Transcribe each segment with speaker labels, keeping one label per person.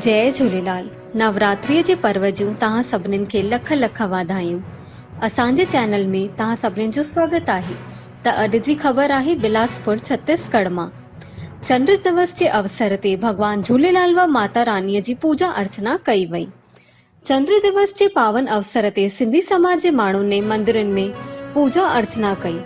Speaker 1: جئي جهوليلال نوراتري جي پرو جون توهان سڀنين کي لک لک واڌايون اسان جي چينل ۾ توهان سڀنين جو سواگت آهي ته اڄ جي خبر آهي بلاسپور ڇتيسڳڙهه مان چنڊ دوس جي اوسر تي ڀڳوان جهوليلال و ماتا راني جي پوڄا ارچنا ڪئي وئي چندر دوس جي پاون اوسر تي سنڌي سماج جي ماڻهن ني مندرن ۾ پوڄا ارچنا ڪئي.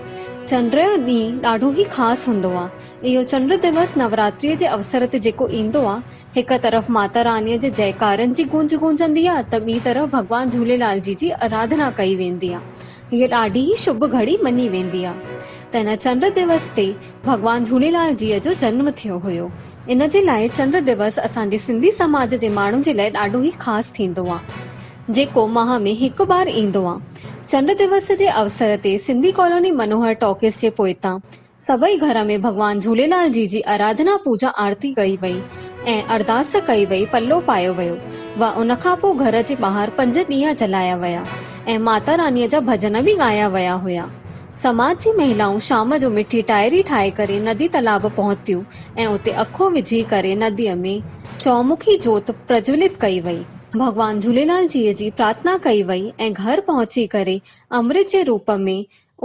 Speaker 1: چنڊ جو ڏينهن ڏاڍو ئي خاص هوندو آ. اهو چنڊ دوس نوراتريء جي اوسر تي جيڪو ايندو آ، هڪ طرف ماتا رانيء جي جئڪارن جي گونج گونجندي آ ته ٻي طرف ڀڳوان جهوليلال جي جي اراڌنا ڪئي ويندي آ. هيء ڏاڍي ئي شڀ گهڙي مڃي ويندي آ ته هن چنڊ دوس تي ڀڳوان جهوليلال جيء جو جنم ٿيو هيو. ان جي لاء چنڊ دوس اسان جي سنڌي سماج جي ماڻهن جي لاء ڏاڍو ئي خاص ٿيندو آ. جيڪو ماهه ۾ هڪ بار ايندو آ. چنڊ دوس جي اوسر تي سنڌي ڪالوني منوهر ٽاڪيز جي پوئتان سڀئي گهر ۾ ڀڳوان جهوليلال جي جي اراڌنا پوڄا آرتي ڪئي وئي ۽ ارداس ڪئي وئي پلو پايو ويو و ان کان پوء گهر جي ٻاهر پنج ڏيئا جلايا ويا ۽ ماتا رانيء جا ڀڄن به ڳايا ويا هيا. سماج جي مهلائون شام جو مٺي ٽائري ٺاهي ڪري ندي تلاب پهتيون ۽ اتي اکو وجهي ڪري نديء ۾ چؤمکي جوت پرجولت ڪئي وئي. ڀڳوان جهوليلال جيء جي پرارٿنا ڪئي وئي ۽ گهر پهچي ڪري امرت جي روپ ۾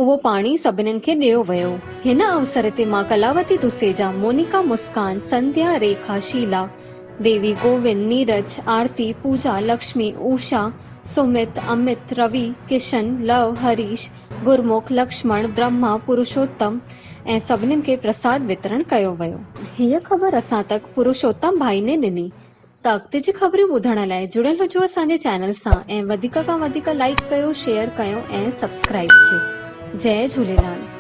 Speaker 1: اهو پاڻي سڀنين کي ڏيو ويو. هن اوسر تي مان ڪلاوتي دسيجا، مونيڪا مسڪان، سنڌيا، ريکا، شيلا، ديوي، گووند، نيرج، آرتي، پوجا، لڪشمي، اوشا، سمت، امت، روي، ڪشن، لو، هريش، گرمک، لڪشمڻ، برهما، پرشوتم ۽ سڀنين کي پرساد وترڻ ڪيو ويو. هيء خبر اسان تڪ پرشوتم ڀائي ني ڏني ته اڳتي جي خبريون ٻڌڻ لاء جڙيل هجو اسان جي چينل سان ۽ وڌيڪ کان وڌيڪ لائيڪ ڪيو شيئر ڪيو ۽ سبسڪرائيب ڪيو. جئي جهوليلال.